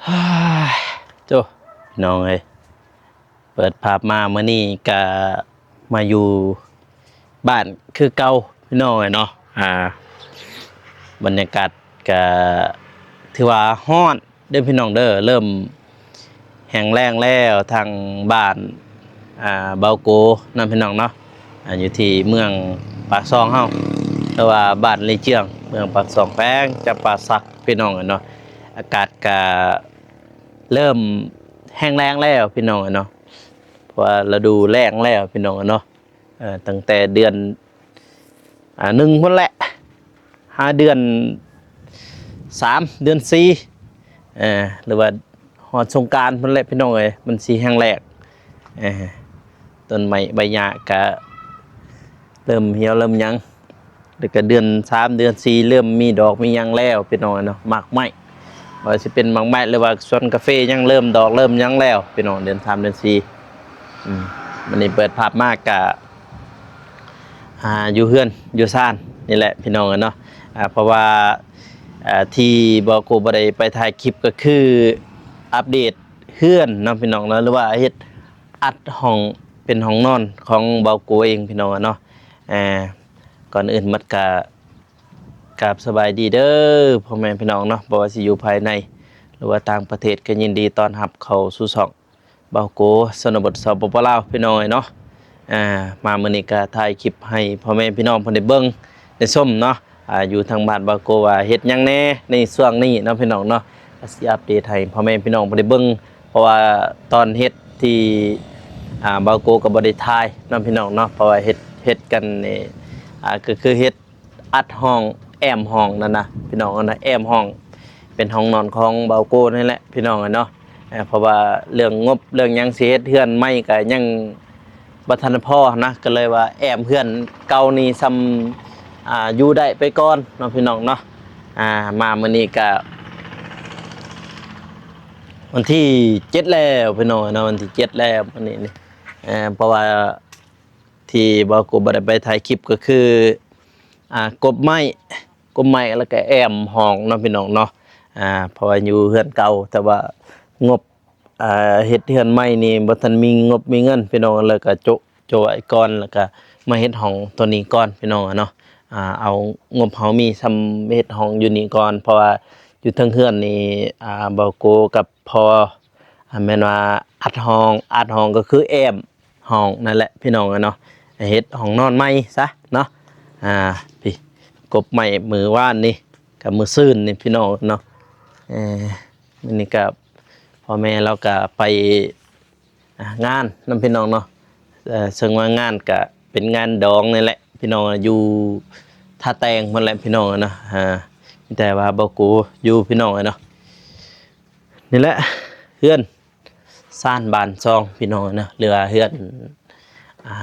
ໂອ້ຍ ໂອ້ ພີ່ນ້ອງເອີຍ ເປີດພາບມາມື້ນີ້ກະມາຢູ່ບ້ານຄືເກົ່າ ພີ່ນ້ອງເອີຍເນາະ. ອ່າ ບັນຍາກາດກະຖືວ່າຮ້ອນເດີ້ ພີ່ນ້ອງເດີ້ ເລີ່ມແຫ້ງແລ້ງແລ້ວ ທາງບ້ານ ອ່າ ເບົາໂກນຳ ພີ່ນ້ອງເນາະ ອ່າ ຢູ່ທີ່ເມືອງປາກຊ່ອງເຮົາ ຫຼືວ່າບ້ານລີເຈືອງ ເມືອງປາກຊ່ອງ ແຂວງຈຳປາສັກ ພີ່ນ້ອງເອີຍເນາະ. ອາກາດກະເລີ່ມແຫ້ງແລ້ງແລ້ວ ພີ່ນ້ອງເອີຍເນາະ ເພາະວ່າລະດູແລ້ງແລ້ວ ພີ່ນ້ອງເອີຍເນາະ. ເອີ ຕັ້ງແຕ່ເດືອນ ອ່າ ໜຶ່ງພຸ້ນແຫຼະ ຫາເດືອນສາມ ເດືອນສີ່ ເອີ ຫຼືວ່າຮອດສົງການພຸ້ນແຫຼະ ພີ່ນ້ອງເອີຍ ມັນຊິແຫ້ງແລ້ງ. ເອີ ຕົ້ນໄມ້ໃບຫຍ້າກະເລີ່ມຫ່ຽວເລີ່ມຫຍັງ ແລ້ວກະເດືອນສາມ ເດືອນສີ່ ເລີ່ມມີດອກມີຫຍັງແລ້ວ ພີ່ນ້ອງເນາະ. ໝາກໄມ້ ບໍ່ວ່າຊິເປັນໝາກໄມ້ ຫຼືວ່າສວນກາເຟ ຫຍັງເລີ່ມດອກເລີ່ມຫຍັງແລ້ວ ພີ່ນ້ອງ ເດືອນສາມ ເດືອນສີ່. ອືມ ມື້ນີ້ເປີດພາບມາກະ ອ່າ ຢູ່ເຮືອນຢູ່ຊານນີ້ແຫຼະ ພີ່ນ້ອງເນາະ. ອ່າ ເພາະວ່າ ອ່າ ທີ່ເບົາໂກບໍ່ໄດ້ໄປຖ່າຍຄລິບ ກະຄືອັບເດດເຮືອນເນາະ ພີ່ນ້ອງເນາະ ຫຼືວ່າເຮັດອັດຫ້ອງ ເປັນຫ້ອງນອນຂອງເບົາໂກເອງ ພີ່ນ້ອງເນາະ. ອ່າ ກ່ອນອື່ນໝົດກະ ກາບສະບາຍດີເດີ້ພໍ່ແມ່ພີ່ນ້ອງເນາະ ບໍ່ວ່າຊິຢູ່ພາຍໃນ ຫຼືວ່າຕ່າງປະເທດ ກໍຍິນດີຕ້ອນຮັບເຂົ້າສູ່ຊ່ອງເບົາໂກ ຊົນນະບົດ ສປປ ລາວ ພີ່ນ້ອງເອີຍເນາະ. ອ່າ ມາມື້ນີ້ກໍຖ່າຍຄລິບໃຫ້ພໍ່ແມ່ພີ່ນ້ອງເພິ່ນໄດ້ເບິ່ງໄດ້ຊົມເນາະ ອ່າ ຢູ່ທາງບ້ານເບົາໂກວ່າເຮັດຫຍັງແດ່ໃນຊ່ວງນີ້ເນາະ ພີ່ນ້ອງເນາະ ກໍຊິອັບເດດໃຫ້ພໍ່ແມ່ພີ່ນ້ອງເພິ່ນໄດ້ເບິ່ງ ເພາະວ່າຕອນເຮັດທີ່ ອ່າ ເບົາໂກກໍບໍ່ໄດ້ຖ່າຍເນາະ ພີ່ນ້ອງເນາະ ເພາະວ່າເຮັດ ເຮັດກັນນີ້ ອ່າ ກໍຄືເຮັດ ອັດຫ້ອງ ແອ້ມຫ້ອງນັ້ນນະ ພີ່ນ້ອງນະ ແອ້ມຫ້ອງ ເປັນຫ້ອງນອນຂອງເບົາໂກນີ້ແຫຼະ ພີ່ນ້ອງເອີຍເນາະ. ເພາະວ່າເລື່ອງງົບເລື່ອງຫຍັງ ຊິເຮັດເຮືອນໃໝ່ກໍຍັງບໍ່ທັນພໍນະ ກໍເລີຍວ່າແອ້ມເຮືອນເກົ່ານີ້ຊ່ຳ ອ່າ ຢູ່ໄດ້ໄປກ່ອນເນາະ ພີ່ນ້ອງເນາະ. ອ່າ ມາມື້ນີ້ກໍວັນທີເຈັດແລ້ວ ພີ່ນ້ອງເນາະ ວັນທີເຈັດແລ້ວມື້ນີ້ນີ້ ເອີ ເພາະວ່າ ທີ່ເບົາໂກບໍ່ໄດ້ໄປຖ່າຍຄລິບກໍຄື ອ່າ ກົບໄມ້ ກົບໄມ້ ແລ້ວກໍແອ້ມຫ້ອງເນາະ ພີ່ນ້ອງເນາະ. ອ່າ ເພາະວ່າຢູ່ເຮືອນເກົ່າ ແຕ່ວ່າງົບ ອ່າ ເຮັດເຮືອນໃໝ່ນີ້ບໍ່ທັນມີງົບມີເງິນ ພີ່ນ້ອງ ແລ້ວກໍໂຈະ ໂຈະໄວ້ກ່ອນ ແລ້ວກໍມາເຮັດຫ້ອງໂຕນີ້ກ່ອນ ພີ່ນ້ອງເນາະ. ອ່າ ເອົາງົບເຮົາມີຊ່ຳເຮັດຫ້ອງຢູ່ນີ້ກ່ອນ ເພາະວ່າຢູ່ເທິງເຮືອນນີ້ ອ່າ ເບົາໂກກັບພໍ່ ອ່າ ແມ່ນວ່າອັດຫ້ອງ ອັດຫ້ອງກໍຄືແອ້ມ ຫ້ອງນັ້ນແຫຼະ ພີ່ນ້ອງເອີຍເນາະ ເຮັດຫ້ອງນອນໃໝ່ຊະເນາະ. ອ່າ ພີ້ ກົບໄມ້ມື້ວານນີ້ກັບມື້ຊືນນີ້ ພີ່ນ້ອງເນາະ. ເອີ ມື້ນີ້ກໍພໍ່ແມ່ລາວກໍໄປ ອ່າ ງານນຳ ພີ່ນ້ອງເນາະ. ເຊິ່ງວ່າງານກໍເປັນງານດອງນີ້ແຫຼະ ພີ່ນ້ອງ ຢູ່ທ່າແຕງພຸ້ນແຫຼະ ພີ່ນ້ອງເນາະ. ອ່າ ມີແຕ່ວ່າເບົາໂກຢູ່ ພີ່ນ້ອງເນາະ. ນີ້ແຫຼະເຮືອນຊານບ້ານຊ່ອງ ພີ່ນ້ອງເນາະ ຫຼືວ່າເຮືອນ ອ່າ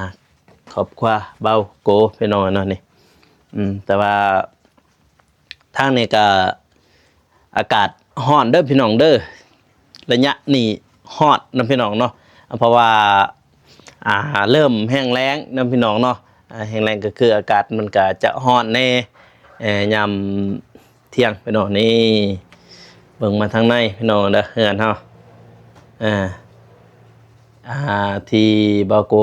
ຄອບຄົວເບົາໂກ ພີ່ນ້ອງເນາະ ນີ້. ອືມ ແຕ່ວ່າທາງນີ້ກໍອາກາດຮ້ອນເດີ້ ພີ່ນ້ອງເດີ້ ໄລຍະນີ້ຮ້ອນນະ ພີ່ນ້ອງເນາະ ເພາະວ່າ ອ່າ ເລີ່ມແຫ້ງແລ້ງນະ ພີ່ນ້ອງເນາະ. ອ່າ ແຫ້ງແລ້ງກໍຄືອາກາດມັນກໍຈະຮ້ອນແດ່ ເອີ ຍາມທ່ຽງ ພີ່ນ້ອງ. ນີ້ ເບິ່ງມາທາງໃນ ພີ່ນ້ອງເດີ້ ເຮືອນເຮົາ ເອີ ອ່າ ທີ່ເບົາໂກ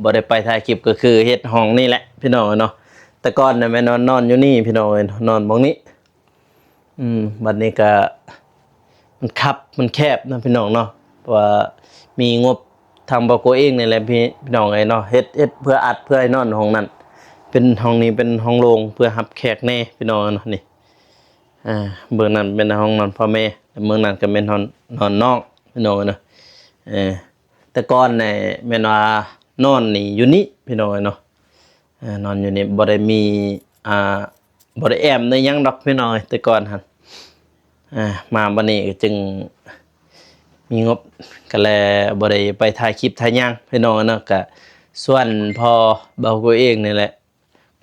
ບໍ່ໄດ້ໄປຖ່າຍຄລິບ ກໍຄືເຮັດຫ້ອງນີ້ແຫຼະ ພີ່ນ້ອງເນາະ. ແຕ່ກ່ອນນະແມ່ນນອນ ນອນຢູ່ນີ້ ພີ່ນ້ອງເອີຍ ນອນໝ່ອງນີ້. ອືມ ບັດນີ້ກະມັນຄັບມັນແຄບເນາະ ພີ່ນ້ອງເນາະ ເພາະວ່າມີງົບທາງເບົາໂກເອງນີ້ແຫຼະ ພີ່ ພີ່ນ້ອງເອີຍເນາະ ເຮັດ ເຮັດເພື່ອອັດ ເພື່ອໃຫ້ນອນຫ້ອງນັ້ນ ເປັນຫ້ອງນີ້ເປັນຫ້ອງໂລ່ງ ເພື່ອຮັບແຂກແດ່ ພີ່ນ້ອງເນາະ. ນີ້ ອ່າ ເບື້ອງນັ້ນເປັນຫ້ອງນອນພໍ່ແມ່ ແລະ ເບື້ອງນັ້ນກໍແມ່ນຫ້ອງນອນນ້ອງ ພີ່ນ້ອງເນາະ. ເອີ ແຕ່ກ່ອນນີ້ແມ່ນວ່ານອນນີ້ຢູ່ນີ້ ພີ່ນ້ອງເອີຍເນາະ. ອ່າ ນອນຢູ່ນີ້ ບໍ່ໄດ້ມີ ອ່າ ບໍ່ໄດ້ແອ້ມໄດ້ຫຍັງດອກ ພີ່ນ້ອງເອີຍ ແຕ່ກ່ອນຫັ້ນ. ອ່າ ມາບັດນີ້ກໍຈຶ່ງມີງົບ ກໍແລະບໍ່ໄດ້ໄປຖ່າຍຄລິບຖ່າຍຫຍັງ ພີ່ນ້ອງເນາະ. ກໍຊວນພໍ່ເບົາໂກເອງນີ້ແຫຼະ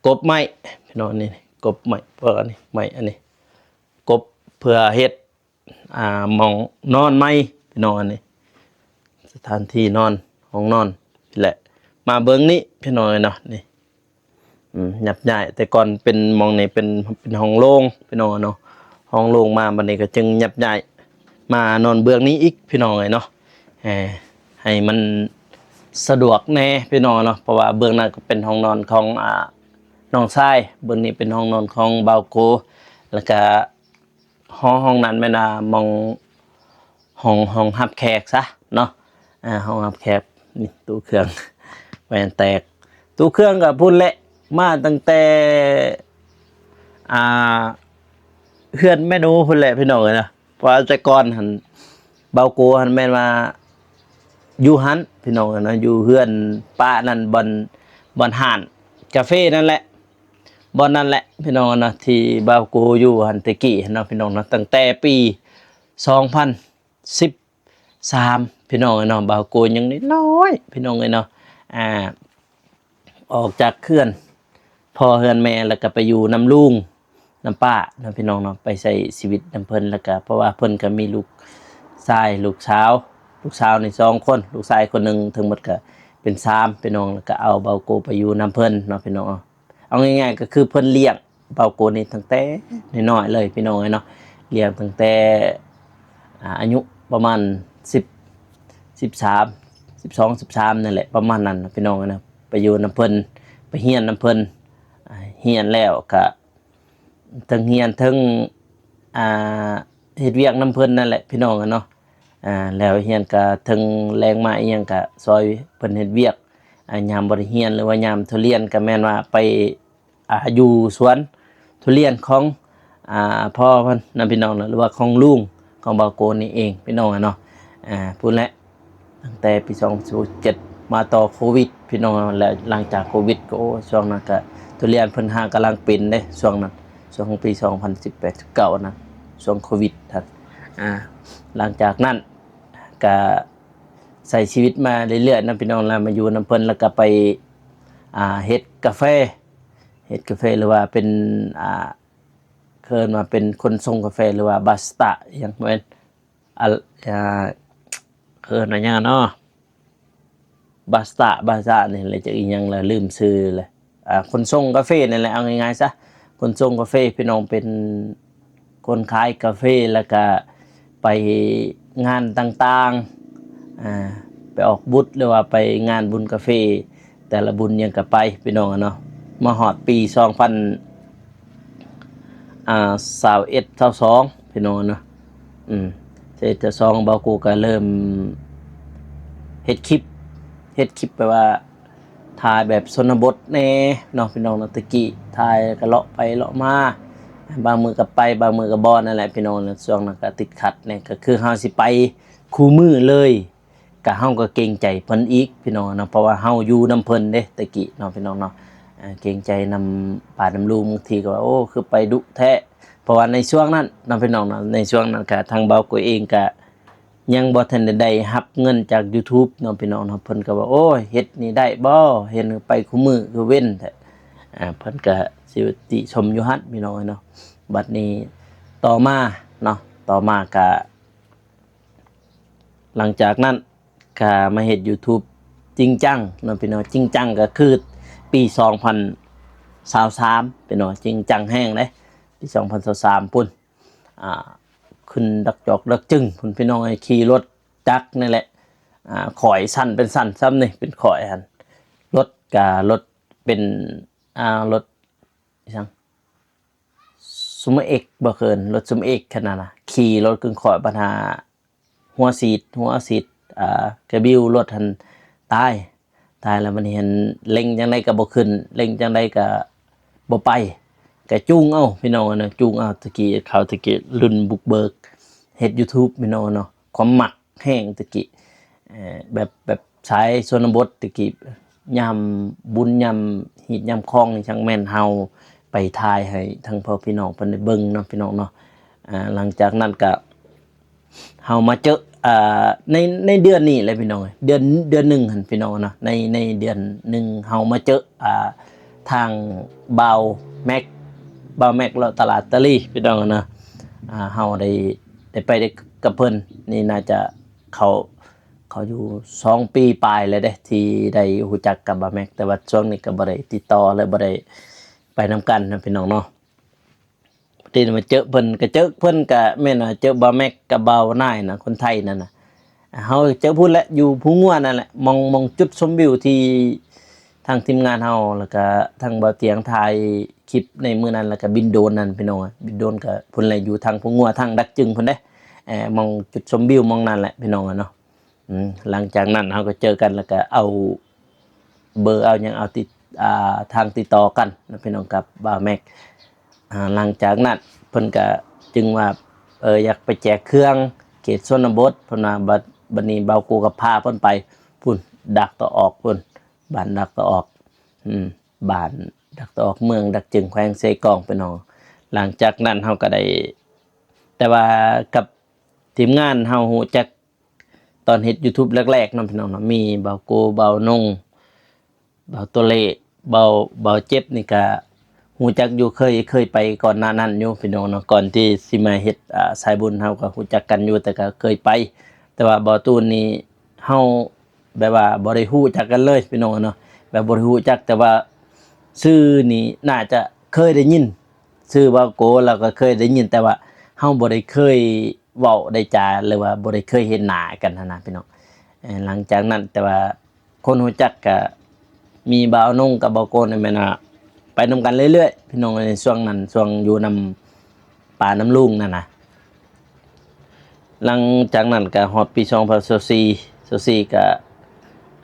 ກົບໄມ້ ພີ່ນ້ອງ ນີ້ ກົບໄມ້ ພວກອັນນີ້ ໄມ້ອັນນີ້ ກົບເພື່ອເຮັດ ອ່າ ໝ່ອງນອນໃໝ່ ພີ່ນ້ອງ. ອັນນີ້ສະຖານທີ່ນອນ ຫ້ອງນອນ ແຫຼະ ມາເບິ່ງນີ້ ພີ່ນ້ອງເນາະ. ນີ້ ອືມ ຍັບຍ້າຍ ແຕ່ກ່ອນເປັນ ໝ່ອງນີ້ເປັນ ເປັນຫ້ອງໂລ່ງ ພີ່ນ້ອງເນາະ ຫ້ອງໂລ່ງ. ມາບັດນີ້ກໍຈຶ່ງຍັບຍ້າຍ ມານອນເບື້ອງນີ້ອີກ ພີ່ນ້ອງເອີຍເນາະ. ເອີ ໃຫ້ມັນສະດວກແດ່ພີ່ນ້ອງເນາະ ເພາະວ່າເບື້ອງນັ້ນກໍເປັນຫ້ອງນອນຂອງ ອ່າ ນ້ອງຊາຍ, ເບື້ອງນີ້ເປັນຫ້ອງນອນຂອງບ່າວໂກ ແລ້ວກະຫ້ອງ ຫ້ອງນັ້ນແມ່ນວ່າໝ່ອງ ຫ້ອງ ຫ້ອງຮັບແຂກຊະເນາະ. ອ່າ ຫ້ອງຮັບແຂກ ນີ້ຕູ້ເຄື່ອງ ແວ່ນແຕກ. ຕູ້ເຄື່ອງກໍພຸ້ນແຫຼະ ມາຕັ້ງແຕ່ ອ່າ ເຮືອນແມ່ໜູພຸ້ນແຫຼະ ພີ່ນ້ອງເອີຍເນາະ. ເພາະວ່າແຕ່ກ່ອນຫັ້ນ ບ່າວໂກຫັ້ນແມ່ນວ່າຢູ່ຫັ້ນ ພີ່ນ້ອງເອີຍເນາະ, ຢູ່ເຮືອນປ້ານັ້ນ ບ່ອນ ບ່ອນຮ້ານກາເຟນັ້ນແຫຼະ ບ່ອນນັ້ນແຫຼະ ພີ່ນ້ອງເນາະ ທີ່ບ່າວໂກຢູ່ຫັ້ນແຕ່ກີ້ເນາະ ພີ່ນ້ອງເນາະ. ຕັ້ງແຕ່ປີສອງພັນສິບສາມ ພີ່ນ້ອງເອີຍເນາະ, ບ່າວໂກຍັງນ້ອຍໆ ພີ່ນ້ອງເອີຍເນາະ. ອ່າ ອອກຈາກເຮືອນພໍ່ເຮືອນແມ່ ແລ້ວກໍໄປຢູ່ນຳລຸງນຳປ້າເນາະ ພີ່ນ້ອງເນາະ, ໄປໃຊ້ຊີວິດນຳເພິ່ນ. ແລ້ວກໍເພາະວ່າເພິ່ນກໍມີລູກຊາຍ ລູກສາວ ລູກສາວນີ້ສອງຄົນ ລູກຊາຍຄົນໜຶ່ງ ທັງໝົດກໍເປັນສາມ ພີ່ນ້ອງ. ແລ້ວກໍເອົາບ່າວໂກໄປຢູ່ນຳເພິ່ນເນາະ ພີ່ນ້ອງເນາະ. ເອົາງ່າຍໆກໍຄືເພິ່ນລ້ຽງບ່າວໂກນີ້ຕັ້ງແຕ່ນ້ອຍໆເລີຍ ພີ່ນ້ອງເອີຍເນາະ, ລ້ຽງຕັ້ງແຕ່ ອ່າ ອາຍຸປະມານສິບ ສິບສາມ ສິບສອງ ສິບສາມ ນັ້ນແຫຼະ ປະມານນັ້ນ ພີ່ນ້ອງເອີຍເນາະ. ໄປຢູ່ນຳເພິ່ນ ໄປຮຽນນຳເພິ່ນ ອ່າ ຮຽນແລ້ວກະ ເທິງຮຽນເທິງ ອ່າ ເຮັດວຽກນຳເພິ່ນນັ້ນແຫຼະ ພີ່ນ້ອງເອີຍເນາະ. ອ່າ ແລ້ວຮຽນກະເທິງແລງມາອີ່ຫຍັງກະຊ່ອຍເພິ່ນເຮັດວຽກ, ອ່າ ຍາມບໍ່ໄດ້ຮຽນ ຫຼືວ່າຍາມທຸລຽນ ກະແມ່ນວ່າໄປ ອ່າ ຢູ່ສວນທຸລຽນຂອງ ອ່າ ພໍ່ເພິ່ນນະ ພີ່ນ້ອງເນາະ ຫຼືວ່າຂອງລຸງຂອງບ່າວໂກນີ້ເອງ ພີ່ນ້ອງເນາະ. ອ່າ ພຸ້ນແຫຼະ ຕັ້ງແຕ່ປີສອງພັນສິບເຈັດ ມາຕໍ່ໂຄວິດ ພີ່ນ້ອງເນາະ. ແລ້ວຫຼັງຈາກໂຄວິດກໍ ໂອ້ ຊ່ວງນັ້ນກໍທຸລຽນເພິ່ນຫາກຳລັງເປັນເດ້ ຊ່ວງນັ້ນ ຊ່ວງປີສອງພັນສິບແປດ ສິບເກົ້າ ນັ້ນ ຊ່ວງໂຄວິດຫັ້ນ. ອ່າ ຫຼັງຈາກນັ້ນກໍໃຊ້ຊີວິດມາເລື້ອຍໆນະ ພີ່ນ້ອງ, ແລ້ວມາຢູ່ນຳເພິ່ນ ແລ້ວກໍໄປ ອ່າ ເຮັດກາເຟ ເຮັດກາເຟ ຫຼືວ່າເປັນ ອ່າ ເອີ້ນວ່າເປັນຄົນສົ່ງກາເຟ ຫຼືວ່າບາສຕາ ອີ່ຫຍັງ ບໍ່ແມ່ນ ອ່າ ເອີ້ນວ່າຫຍັງເນາະ ບາສຕາ ບາສຕານີ້ແຫຼະ ຈັກອີ່ຫຍັງລະ ລືມຊື່ລະ. ອ່າ ຂົນສົ່ງກາເຟນີ້ແຫຼະ ເອົາງ່າຍໆຊະ ຂົນສົ່ງກາເຟ ພີ່ນ້ອງ, ເປັນຄົນຂາຍກາເຟ ແລ້ວກະໄປງານຕ່າງໆ ອ່າ ໄປອອກບຸດ ຫຼືວ່າໄປງານບຸນກາເຟ ແຕ່ລະບຸນຫຍັງກະໄປ ພີ່ນ້ອງເນາະ. ມາຮອດປີສອງພັນ ອ່າ ຊາວເອັດ ຊາວສອງ ພີ່ນ້ອງເນາະ. ອືມ ຊາວເອັດ ຊາວສອງ ບ່າວໂກກະເລີ່ມເຮັດຄລິບ ເຮັດຄລິບແບບວ່າ ຖ່າຍແບບຊົນນະບົດແດ່ເນາະ ພີ່ນ້ອງເນາະ. ແຕ່ກີ້ຖ່າຍກະເລາະໄປເລາະມາ ບາງມື້ກະໄປ ບາງມື້ກະບໍ່ ນັ້ນແຫຼະ ພີ່ນ້ອງເນາະ. ຊ່ວງນັ້ນກະຕິດຂັດແດ່ ກະຄືເຮົາຊິໄປຄູ່ມື້ເລີຍ ກະເຮົາກໍເກງໃຈເພິ່ນອີກ ພີ່ນ້ອງເນາະ, ເພາະວ່າເຮົາຢູ່ນຳເພິ່ນເດ້ ແຕ່ກີ້ເນາະ ພີ່ນ້ອງເນາະ. ເອີ ເກງໃຈນຳປ້ານຳລຸງ ບາງທີກໍວ່າ ໂອ້ ຄືໄປດຸແທ້. ເພາະວ່າໃນຊ່ວງນັ້ນເນາະ ພີ່ນ້ອງເນາະ, ໃນຊ່ວງນັ້ນກະທາງບ່າວໂກເອງກະຍັງບໍ່ທັນໄດ້ຮັບເງິນຈາກ YouTube ເນາະ ພີ່ນ້ອງເນາະ. ເພິ່ນກໍວ່າ ໂອ້ຍ ເຮັດນີ້ໄດ້ບໍ່ ເຫັນໄປຄູ່ມື້ຄືເວັ້ນແທ້. ອ່າ ເພິ່ນກະຊິຕິຊົມຢູ່ຫັ້ນ ພີ່ນ້ອງເນາະ. ບັດນີ້ຕໍ່ມາເນາະ ຕໍ່ມາກະ ຫຼັງຈາກນັ້ນກະມາເຮັດ YouTube ຈິງຈັງເນາະ ພີ່ນ້ອງ. ຈິງຈັງກໍຄືປີສອງພັນຊາວສາມ ພີ່ນ້ອງ, ຈິງຈັງແຮງເດ້ ປີສອງພັນຊາວສາມພຸ້ນ. ອ່າ ຂຶ້ນດັກຈອກດັກຈຶງພຸ້ນ ພີ່ນ້ອງເອີຍ, ຂີ່ລົດຈັກນີ້ແຫຼະ. ອ່າ ຂ້ອຍສັ້ນເປັນສັ້ນຊ່ຳນີ້ ເປັນຂ້ອຍຫັ້ນ, ລົດກະລົດເປັນ ອ່າ ລົດ ອີຫຍັງ ຊຸມເອັກ ບໍ່ເຄີນ ລົດຊຸມເອັກຂະໜາດນະ, ຂີ່ລົດຄືຂ້ອຍບັດຫາຫົວສີດ ຫົວສີດ ອ່າ ກະບິວລົດຫັ້ນຕາຍ, ຕາຍແລ້ວບັດນີ້ຫັ້ນເລັ່ງຈັ່ງໃດກໍບໍ່ຂຶ້ນ ເລັ່ງຈັ່ງໃດກໍບໍ່ໄປ, ກໍຈູງເອົາ ພີ່ນ້ອງເນາະ, ຈູງເອົາ. ແຕ່ກີ້ເຂົາ ແຕ່ກີ້ລຸ້ນບຸກເບີກເຮັດ YouTube ພີ່ນ້ອງເນາະ, ຄວາມມັກ ແຮງແຕ່ກີ້ ເອີ ແບບ ແບບສາຍຊົນນະບົດແຕ່ກີ້ ຍາມບຸນຍາມຮີດຍາມຄອງນີ້ ຈັ່ງແມ່ນເຮົາໄປຖ່າຍໃຫ້ທັງພໍ່ພີ່ນ້ອງເພິ່ນໄດ້ເບິ່ງເນາະ ພີ່ນ້ອງເນາະ. ອ່າ ຫຼັງຈາກນັ້ນກະເຮົາມາເຈີ ອ່າ ໃນ ໃນເດືອນນີ້ແຫຼະ ພີ່ນ້ອງເອີຍ, ເດືອນ ເດືອນໜຶ່ງຫັ້ນ ພີ່ນ້ອງເນາະ, ໃນ ໃນເດືອນໜຶ່ງເຮົາມາເຈີ ອ່າ ທາງບ່າວແມັກ ບ່າວແມັກເລາະຕະຫຼາດຕາລີ ພີ່ນ້ອງເນາະ. ອ່າ ເຮົາໄດ້ ໄດ້ໄປ ໄດ້ກັບເພິ່ນນີ້ ໜ້າຈະເຂົ້າ ເຂົ້າຢູ່ສອງປີປາຍແລ້ວເດ້ ທີ່ໄດ້ຮູ້ຈັກກັບບ່າວແມັກ, ແຕ່ວ່າຊ່ວງນີ້ກໍບໍ່ໄດ້ຕິດຕໍ່ ແລະ ບໍ່ໄດ້ໄປນຳກັນນະ ພີ່ນ້ອງເນາະ. ໄປ ທີ່ມາເຈີເພິ່ນ ກະເຈີເພິ່ນກະແມ່ນວ່າເຈີບ່າວແມັກກັບບ່າວນາຍນະ ຄົນໄທນັ້ນນະ. ເຮົາເຈີພຸ້ນແຫຼະ ຢູ່ພູງົວນັ້ນແຫຼະ ໝ່ອງ ໝ່ອງຈຸດຊົມວິວທີ່ທາງທີມງານເຮົາ ແລ້ວກະທາງບ່າວຕຽງຖ່າຍຄລິບໃນມື້ນັ້ນ ແລ້ວກະບິນໂດຣນນັ້ນ ພີ່ນ້ອງ. ບິນໂດຣນກະພຸ້ນແຫຼະ ຢູ່ທາງພູງົວ ທາງດັກຈຶງພຸ້ນເດ້. ເອີ ໝ່ອງຈຸດຊົມວິວໝ່ອງນັ້ນແຫຼະ ພີ່ນ້ອງເນາະ. ອືມ ຫຼັງຈາກນັ້ນເຮົາກໍເຈີກັນ ແລ້ວກໍເອົາເບີ ເອົາຫຍັງ ເອົາຕິດ ອ່າ ທາງຕິດຕໍ່ກັນນະ ພີ່ນ້ອງ ກັບບ່າວແມັກ. ອ່າ ຫຼັງຈາກນັ້ນເພິ່ນກໍຈຶ່ງວ່າ ເອີ ຢາກໄປແຈກເຄື່ອງເຂດຊົນນະບົດ ເພິ່ນວ່າ. ບັດ ບັດນີ້ບ່າວໂກກໍພາເພິ່ນໄປພຸ້ນ ດາກຕາອອກພຸ້ນ ບ້ານດາກຕາອອກ ອືມ ບ້ານດາກຕາອອກ ເມືອງດາກຈຶງ ແຂວງເຊກອງ ພີ່ນ້ອງ. ຫຼັງຈາກນັ້ນເຮົາກໍໄດ້ ແຕ່ວ່າກັບທີມງານເຮົາຮູ້ຈັກ ຕອນເຮັດ YouTube ແລກໆ ເນາະ ພີ່ນ້ອງເນາະ ມີບ່າວໂກ ບ່າວນົງ ບ່າວໂຕເລ ບ່າວ ບ່າວເຈັບນີ້ກະຮູ້ຈັກຢູ່ ເຄີຍ ເຄີຍໄປກ່ອນໜ້ານັ້ນຢູ່ ພີ່ນ້ອງເນາະ. ກ່ອນທີ່ຊິມາເຮັດ ອ່າ ສາຍບຸນ ເຮົາກໍຮູ້ຈັກກັນຢູ່ ແຕ່ກໍເຄີຍໄປ. ແຕ່ວ່າບ່າວຕູນນີ້ ເຮົາແບບວ່າບໍ່ໄດ້ຮູ້ຈັກກັນເລີຍ ພີ່ນ້ອງເນາະ ແບບບໍ່ໄດ້ຮູ້ຈັກ ແຕ່ວ່າຊື່ນີ້ໜ້າຈະເຄີຍໄດ້ຍິນ ຊື່ບ່າວໂກ ເຮົາກໍເຄີຍໄດ້ຍິນ ແຕ່ວ່າເຮົາບໍ່ໄດ້ເຄີຍເວົ້າໄດ້ຈາ ຫຼືວ່າບໍ່ໄດ້ເຄີຍເຫັນໜ້າກັນຫັ້ນນະ ພີ່ນ້ອງ. ເອີ ຫຼັງຈາກນັ້ນ ແຕ່ວ່າຄົນຮູ້ຈັກກະມີບ່າວນົງກັບບ່າວໂກນີ້ ແມ່ນວ່າໄປນຳກັນເລື້ອຍໆ ພີ່ນ້ອງ. ໃນຊ່ວງນັ້ນ ຊ່ວງຢູ່ນຳປ້ານຳລຸງນັ້ນນະ. ຫຼັງຈາກນັ້ນກະຮອດປີສອງພັນຊາວສີ່ ຊາວສີ່ກະ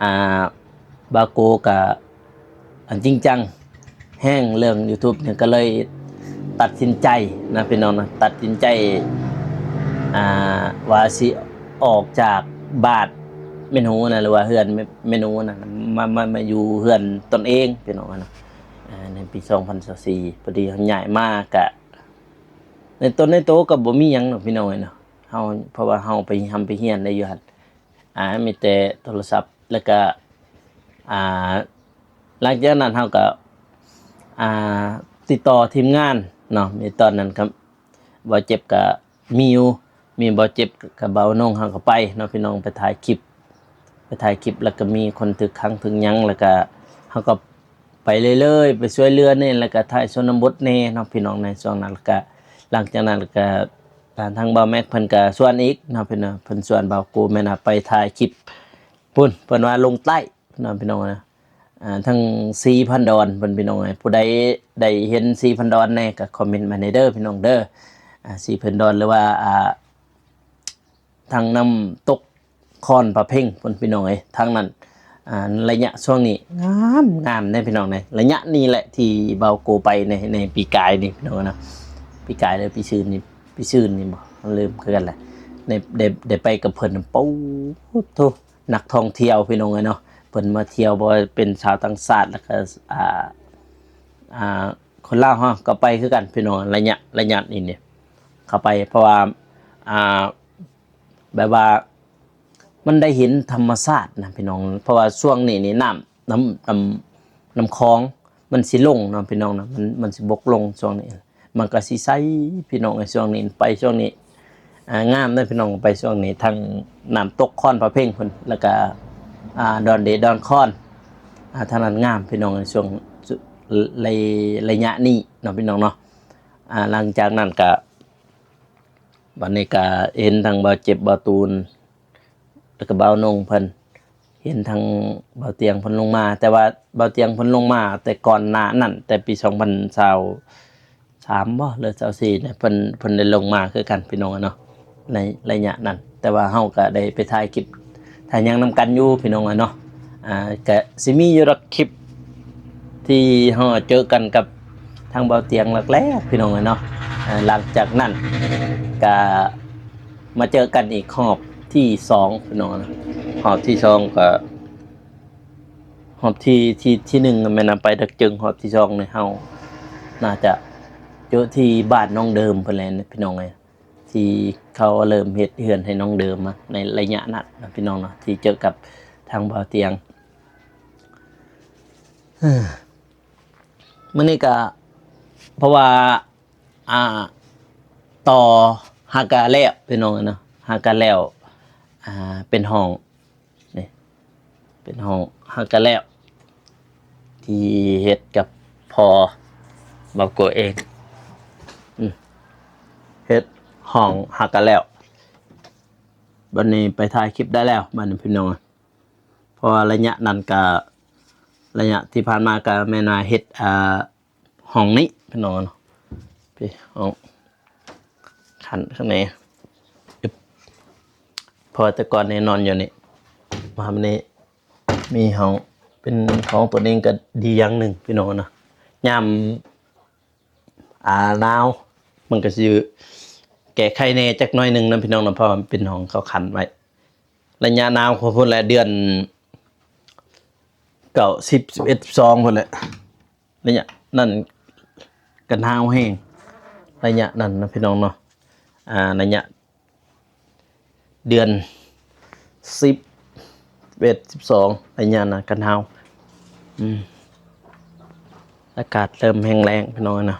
ອ່າ ບ່າວໂກກະ ອັນຈິງຈັງແຮງເລື່ອງ YouTube ນີ້ ກໍເລີຍຕັດສິນໃຈນະ ພີ່ນ້ອງນະ ຕັດສິນໃຈ ອ່າ ວ່າຊິອອກຈາກບ້ານແມ່ນຫູນະ ຫຼືວ່າເຮືອນແມ່ນຫູນະ ມາ ມາ ມາຢູ່ເຮືອນຕົນເອງ ພີ່ນ້ອງນະ. ອ່າ ໃນປີສອງພັນຊາວສີ່ ພໍດີເຮົາຍ້າຍມາກະ ໃນຕົນໃນໂຕກໍບໍ່ມີຫຍັງດອກ ພີ່ນ້ອງເອີຍເນາະ ເຮົາ ເພາະວ່າເຮົາໄປຮ່ຳໄປຮຽນໄດ້ຢູ່ຫັ້ນ ອ່າ ມີແຕ່ໂທລະສັບ ແລ້ວກະ ອ່າ ຫຼັງຈາກນັ້ນເຮົາກໍ ອ່າ ຕິດຕໍ່ທີມງານເນາະ. ມີຕອນນັ້ນກໍບ່າວເຈັບກໍມີຢູ່ ມີບ່າວເຈັບກັບບ່າວນົງ ເຮົາກໍໄປເນາະ ພີ່ນ້ອງ ໄປຖ່າຍຄລິບ ໄປຖ່າຍຄລິບ ແລ້ວກໍມີຄົນຖືກຂັງຖືກຫຍັງ ແລ້ວກໍເຮົາກໍໄປເລື້ອຍໆ ໄປຊ່ວຍເຫຼືອແດ່ ແລ້ວກໍຖ່າຍຊົນນະບົດແດ່ເນາະ ພີ່ນ້ອງ ໃນຊ່ວງນັ້ນ. ແລ້ວກໍຫຼັງຈາກນັ້ນກໍ ອ່າ ທາງບ່າວແມັກເພິ່ນກໍຊວນອີກເນາະ ເພິ່ນ ເພິ່ນຊວນບ່າວໂກ ແມ່ນວ່າໄປຖ່າຍຄລິບພຸ້ນ ເພິ່ນວ່າລົງໃຕ້ເນາະ ພີ່ນ້ອງເນາະ. ອ່າ ທາງສີພັນດອນເພິ່ນ ພີ່ນ້ອງເອີຍ ຜູ້ໃດໄດ້ເຫັນສີພັນດອນແດ່ກໍຄອມເມັນມາແດ່ເດີ ພີ່ນ້ອງເດີ. ອ່າ ສີພັນດອນ ຫຼືວ່າ ອ່າ ທາງນ້ຳຕົກຄອນພະເພັງພຸ້ນ ພີ່ນ້ອງເອີຍ ທາງນັ້ນ. ອ່າ ໄລຍະຊ່ວງນີ້ງາມ ງາມເດ້ ພີ່ນ້ອງເດ້. ໄລຍະນີ້ແຫຼະທີ່ບ່າວໂກໄປໃນ ໃນປີກາຍນີ້ ພີ່ນ້ອງເນາະ ປີກາຍ ຫຼື ປີຊືນນີ້ ປີຊືນນີ້ບໍ ລືມຄືກັນແຫຼະ ໄດ້ ໄດ້ ໄດ້ໄປກັບເພິ່ນ ໂອ້ໂທ ນັກທ່ອງທ່ຽວ ພີ່ນ້ອງເອີຍເນາະ ເພິ່ນມາທ່ຽວ ບໍ່ວ່າເປັນຊາວຕ່າງຊາດ ແລ້ວກໍ ອ່າ ອ່າ ຄົນລາວເຮົາກໍໄປຄືກັນ ພີ່ນ້ອງ. ໄລຍະ ໄລຍະນີ້ນີ້ເຂົ້າໄປ ເພາະວ່າ ອ່າ ແບບວ່າມັນໄດ້ເຫັນທຳມະຊາດນະ ພີ່ນ້ອງ ເພາະວ່າຊ່ວງນີ້ນີ້ນ້ຳ ນ້ຳ ນ້ຳ ນ້ຳຂອງມັນຊິລົງເນາະ ພີ່ນ້ອງເນາະ ມັນ ມັນຊິບົກລົງຊ່ວງນີ້ ມັນກໍຊິໃສ ພີ່ນ້ອງເອີຍ. ຊ່ວງນີ້ໄປ ຊ່ວງນີ້ ອ່າ ງາມເດີ ພີ່ນ້ອງ ໄປຊ່ວງນີ້ ທັງນ້ຳຕົກຄອນພະເພັງພຸ້ນ ແລ້ວກະ ອ່າ ດອນເດດອນຄອນ ອ່າ ທາງນັ້ນງາມ ພີ່ນ້ອງເອີຍ ຊ່ວງ ໄລ ໄລຍະນີ້ເນາະ ພີ່ນ້ອງເນາະ. ອ່າ ຫຼັງຈາກນັ້ນກະ ບັດນີ້ກະເຫັນທັງບ່າວເຈັບ ບ່າວຕູນ ແລ້ວກໍບ່າວນົງເພິ່ນ ເຫັນທັງບ່າວຕຽງເພິ່ນລົງມາ ແຕ່ວ່າບ່າວຕຽງເພິ່ນລົງມາແຕ່ກ່ອນໜ້ານັ້ນ ແຕ່ປີສອງພັນຊາວສາມບໍ ຫຼື ຊາວສີ່ນີ້ ເພິ່ນ ເພິ່ນໄດ້ລົງມາຄືກັນ ພີ່ນ້ອງເນາະ ໃນໄລຍະນັ້ນ. ແຕ່ວ່າເຮົາກໍໄດ້ໄປຖ່າຍຄລິບ ຖ້າຍັງນຳກັນຢູ່ ພີ່ນ້ອງເອີຍເນາະ ອ່າ ກະຊິມີຢູ່ດອກຄລິບທີ່ເຮົາເຈີກັນກັບທາງບ່າວຕຽງແລກໆ ພີ່ນ້ອງເອີຍເນາະ. ອ່າ ຫຼັງຈາກນັ້ນກະມາເຈີກັນອີກຮອບທີສອງ ພີ່ນ້ອງເນາະ ຮອບທີສອງກະ ຮອບທີ ທີ ທີໜຶ່ງແມ່ນນຳໄປດັກຈຶງ ຮອບທີສອງນີ້ເຮົາໜ້າຈະເຈີທີ່ບ້ານໜອງເດີມພຸ້ນແຫຼະ ພີ່ນ້ອງເອີຍ. ທີ່ເຂົາເລີ່ມເຮັດເຮືອນໃຫ້ນ້ອງເດີມມາໃນໄລຍະນັ້ນນະ ພີ່ນ້ອງເນາະ ທີ່ເຈີກັບທາງບ່າວຕຽງ. ມື້ນີ້ກະ ເພາະວ່າ ອ່າ ຕໍ່ຫາກະແລ້ວ ພີ່ນ້ອງເນາະ ຫາກະແລ້ວ ອ່າ ເປັນຫ້ອງ ນີ້ ເປັນຫ້ອງຫາກະແລ້ວ ທີ່ເຮັດກັບພໍ່ບ່າວໂກເອງ. ອືມ ຫ້ອງຫາກະແລ້ວ. ບັດນີ້ໄປຖ່າຍຄລິບໄດ້ແລ້ວ ບັດນີ້ພີ່ນ້ອງ. ເພາະວ່າໄລຍະນັ້ນກະ ໄລຍະທີ່ຜ່ານມາກະແມ່ນວ່າເຮັດ ອ່າ ຫ້ອງນີ້ພີ່ນ້ອງເນາະ. ພີ່ ຫ້ອງຂັ້ນຂ້າງໃນ ອຶບ ເພາະວ່າແຕ່ກ່ອນນີ້ນອນຢູ່ນີ້ ມາມື້ນີ້ມີຫ້ອງ ເປັນຂອງຕົວເອງກະດີຢ່າງໜຶ່ງພີ່ນ້ອງເນາະ. ຍາມ ອ່າ ໜາວ ມັນກະຊິແກ້ໄຂແດ່ຈັກໜ້ອຍໜຶ່ງນະພີ່ນ້ອງເນາະ ເພາະວ່າມັນເປັນຫ້ອງເຂົາຂັ້ນໄວ້. ໄລຍະໜາວຂອງພຸ້ນແຫຼະ ເດືອນເກົ້າ ສິບ ສິບເອັດ ສິບສອງພຸ້ນແຫຼະ ໄລຍະນັ້ນກະໜາວແຮງ ໄລຍະນັ້ນນະພີ່ນ້ອງເນາະ. ອ່າ ໄລຍະເດືອນສິບເອັດ ສິບສອງ ໄລຍະນັ້ນກະໜາວ. ອືມ ອາກາດເລີ່ມແຫ້ງແລ້ງພີ່ນ້ອງເນາະ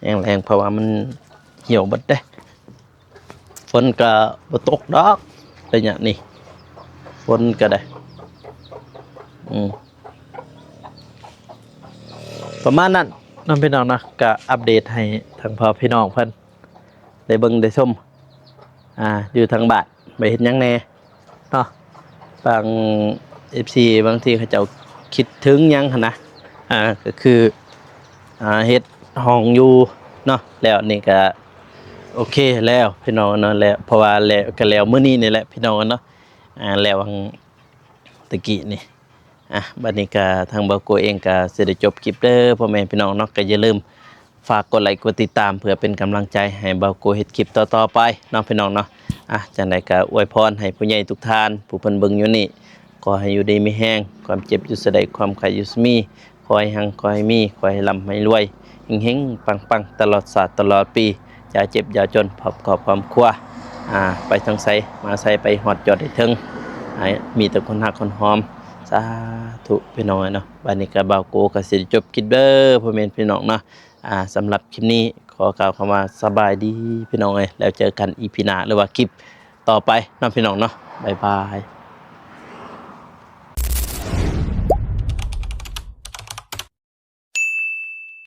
ແຫ້ງແລ້ງ ເພາະວ່າມັນຫ່ຽວເບິດເດ້. ຝົນກະບໍ່ຕົກດອກໄລຍະນີ້ ຝົນກະໄດ້ ອືມ ປະມານນັ້ນເນາະພີ່ນ້ອງເນາະ. ກະອັບເດດໃຫ້ທາງພໍ່ພີ່ນ້ອງເພິ່ນໄດ້ເບິ່ງໄດ້ຊົມ ອ່າ ຢູ່ທາງບ້ານໄປເຮັດຫຍັງແດ່ເນາະ. ບາງ ເອັຟຊີ ບາງທີເຂົາເຈົ້າຄິດເຖິງຫຍັງຫັ້ນນະ ອ່າ ກະຄື ອ່າ ເຮັດຫ້ອງຢູ່ເນາະ ແລ້ວນີ້ກະໂອເຄແລ້ວພີ່ນ້ອງເນາະ. ແລ້ວ ເພາະວ່າແລ້ວ ກະແລ້ວມື້ນີ້ນີ້ແຫຼະພີ່ນ້ອງເນາະ ອ່າ ແລ້ວຫວ່າງຕະກີ້ນີ້. ອ່ະ ບັດນີ້ກະທາງບ່າວໂກເອງກະຊິໄດ້ຈົບຄລິບເດີພໍ່ແມ່ພີ່ນ້ອງເນາະ. ກະຢ່າລືມຝາກກົດໄລກົດຕິດຕາມ ເພື່ອເປັນກຳລັງໃຈໃຫ້ບ່າວໂກເຮັດຄລິບຕໍ່ໆໄປເນາະພີ່ນ້ອງເນາະ. ອ່ະ ຈັ່ງໃດກະອວຍພອນໃຫ້ຜູ້ໃຫຍ່ທຸກທ່ານ ຜູ້ເພິ່ນເບິ່ງຢູ່ນີ້ ຂໍໃຫ້ຢູ່ດີມີແຮງ ຄວາມເຈັບຢູ່ສະໃດ ຄວາມໄຂ້ຢູ່ສະມີ ຂໍໃຫ້ຮັ່ງ ຂໍໃຫ້ມີ ຂໍໃຫ້ລ່ຳໃຫ້ລວຍ ເຮັງໆ ປັງໆ ຕະຫຼອດຊາດຕະຫຼອດປີ ຢ່າເຈັບຢ່າຈົນ ພ້ອມຄອບຄອບຄົວ ອ່າ ໄປທາງໃສມາໃສ ໄປຮອດຍອດໃຫ້ເຖິງ ໃຫ້ມີແຕ່ຄົນຮັກຄົນຫອມ. ສາທຸພີ່ນ້ອງເອີຍເນາະ. ບັດນີ້ກະບ່າວໂກກະຊິໄດ້ຈົບຄລິບເດີພໍ່ແມ່ພີ່ນ້ອງເນາະ. ອ່າ ສຳລັບຄລິບນີ້ຂໍກ່າວຄຳວ່າສະບາຍດີພີ່ນ້ອງເອີຍ ແລ້ວເຈີກັນອີພີໜ້າ ຫຼືວ່າຄລິບຕໍ່ໄປເນາະພີ່ນ້ອງເນາະ. ບາຍບາຍ.